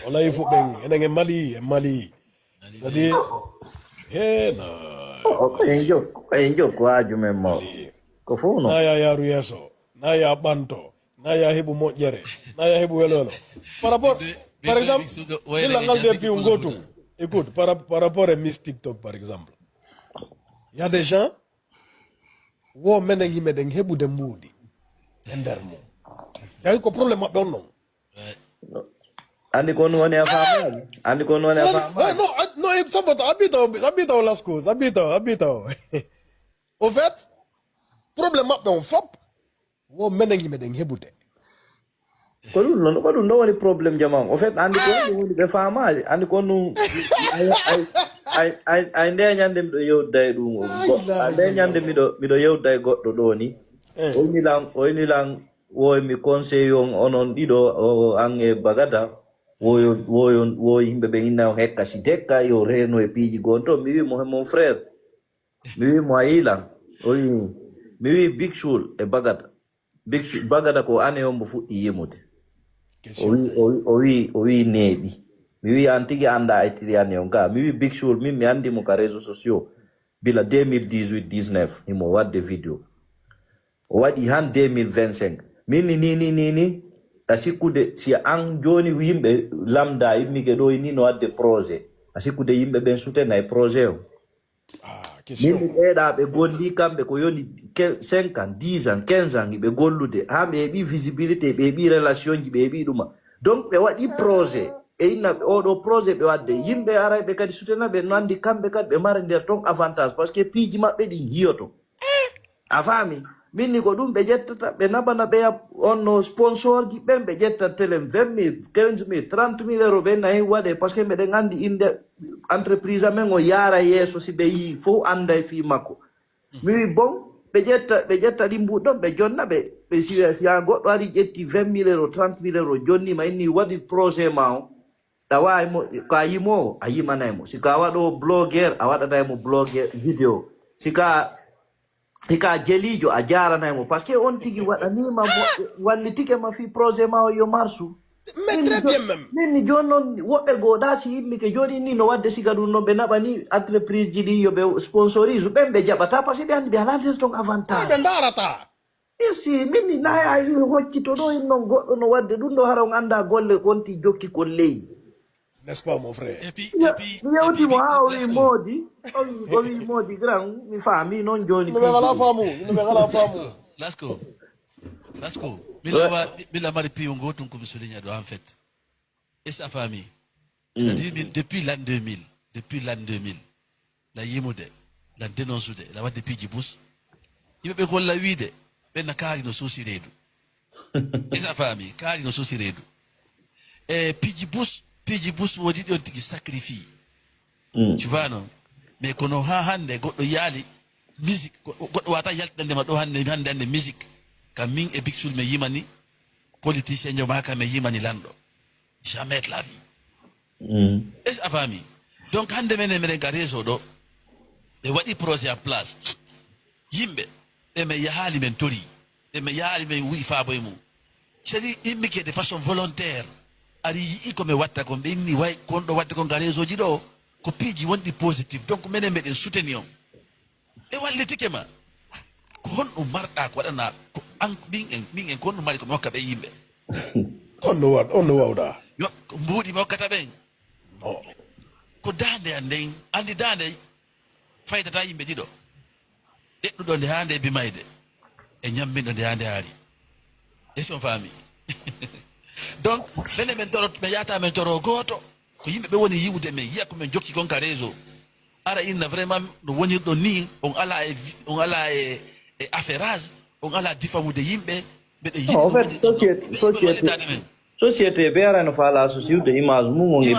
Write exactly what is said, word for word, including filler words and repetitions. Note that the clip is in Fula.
O layi fu ɓen, enen e Mali, e Mali. C'est-à-dire, he, na, o ko en jokku ko en jokku haaju men mawɗo. Ko fof noon. Na ya yaaru yeeso, na ya ɓanto, na ya heɓu moƴƴere, na ya heɓu welwelo. Par rapport, par exemple, illa ngal de piw ngotum. Écoute, par, par rapport e Miss TikTok, par exemple, il y a des gens, wo menen yimɓe ɗen heɓude mbuuɗi e nder mum. Tawi ko problème maɓɓe on noon. Anndi ko on woni a faamaali. Anndi ko on woni a faamaali. No, no, sabata abita o abita o lasko sabita abita o. Au fait, problème maɓɓe on fop wo menen yimɓe ɗen heɓude. Ko ɗum noon ko ɗum ɗo woni problème jama on. Au fait, anndi ko ɗum woni ɓe faamaali. Anndi ko ɗum ay nde ñande miɗo yewtida e ɗum. Nde ñande miɗo miɗo yewtida e goɗɗo ɗo ni. O ini lan o ini lan woy mi conseil on onon ɗiɗo o an e bagada. Woyo woyo wo yimɓe ɓe inna on hekka si dekka yo reeno e piiji gon to mi wi mo he mon frère. Mi wi mo a yilan. O wi mi wi big shul e bagada. Big shul bagada ko ane on mo fuɗɗi yimude. O wi o wi o wi neeɓi. Mi wi an tigi anda e tiri ane on ka mi wi big shul min mi andi mo ka réseau sociaux. Bila deux mille dix-huit dix-neuf himo wadde vidéo. O waɗi han deux mille vingt-cinq. Min ni ni ni ni ni a sikkude si an joni yimɓe lamda immike ɗo ni no wadde projet a sikkude yimɓe ɓen sutena e projet o. Min mi ɓeeɗa ɓe golli kamɓe ko yoni cinq ans dix ans quinze ans iɓe gollude ha ɓe heɓi visibilité ɓe heɓi relation ji ɓe heɓi ɗuma. Donc ɓe waɗi projet ɓe inna oɗo projet ɓe wadde yimɓe arayɓe kadi sutena ɓe no andi kamɓe kadi ɓe mara nder ton avantage parce que piiji maɓɓe ɗin hiyoto. A faami? Min ni ko ɗum ɓe ƴettata ɓe naɓana ɓeya on no sponsor ji ɓen ɓe ƴetta telen vingt mille quinze mille trente mille euro ɓe nayi waɗe parce que mbeɗen anndi innde entreprise amen o yaara yeeso si ɓe yii fof annda e fii makko. Mi wi bon ɓe ƴetta ɓe ƴetta ɗi mbuɗ ɗon ɓe jonna ɓe ɓe siya goɗɗo ari ƴetti vingt mille euro trente mille euro jonnima inni waɗi projet ma o. Ɗa waawi mo ko a yimoowo a yimanay mo si ko a waɗoowo blogueur a waɗanay mo blogueur vidéo si ko a si ko a jeliijo a jaaranay mo parce que on tigi waɗaniima moƴƴe wallitike ma fii projet ma o yo marsu. Mais très bien même. Min ni jooni noon woɓɓe gooɗaa si immike jooni ni no waɗde siga ɗum noon ɓe naɓani entreprise ji ɗi yo ɓe sponsorise ɓen ɓe jaɓata parce que ɓe anndi ɓe alaa nder ton avantage. Ɓe ndaarata. Merci min ni naaya i hocci to ɗo in noon goɗɗo no wadde ɗum ɗo hara on annda golle konti jokki ko ley. N'est-ce pas mon frère? Mi yewti mo haa o wi moodi o wi moodi grand mi faami noon jooni. Yimɓe ɓe ngalaa faamu. Yimɓe ɓe ngalaa faamu. Lasko lasko mila wa mila mari piyo gotum ko mi souligne ɗo en fait. Est-ce a faami? Depuis l'an deux mille depuis l'an deux mille la yimude la dénoncude la waɗde piiji bus. Yimɓe ɓe golla wiide ɓenna kaari no suusi reedu. Est-ce a faami? Kaari no suusi reedu. E piiji bus piiji bus woodi ɗon tigi sacrifie. Tu vois non? Mais kono ha hannde goɗɗo yaali musique goɗɗo wata yaltinande ma ɗo hannde hannde hannde musique kam min e big sul mi yimani politicien jo ma kam mi yimani lanɗo. Jamais de la vie. Est-ce a faami? Donc hannde menen meɗen ka réseau ɗo ɓe waɗi projet en place. Yimɓe ɓe min yahaali min tori ɓe min yahaali min wi'i faabo e mum. Sedi immike de façon volontaire ari yi'i ko mi watta kon ɓe inni way kon ɗo watta kon ka réseau ji ɗo ko piiji wonɗi positif donc menen meɗen soutenir on. Ɓe wallitike ma. Ko honɗum marɗa ko waɗana ko an min en min en ko honɗum mari ko mi hokka ɓe yimɓe? On no waɗ on no wawɗa. Mbuuɗi mi hokkata ɓen. Ko daande an nden andi daande faydata yimɓe ɗiɗo. Ɗeɗɗuɗo nde haa nde bimayde e ñamminɗo nde haa nde haari. Est-ce qu'on faami? Donc mene men toro men yahata men toro gooto ko yimɓe ɓe woni yiwude men yiya ko men jokki kon ka réseau. Ara inna vraiment no wonirɗon ni on ala e on ala e e affairage on ala difamude yimɓe. Mbeɗe yiɗi société ɓe arano faala associirde image mum on e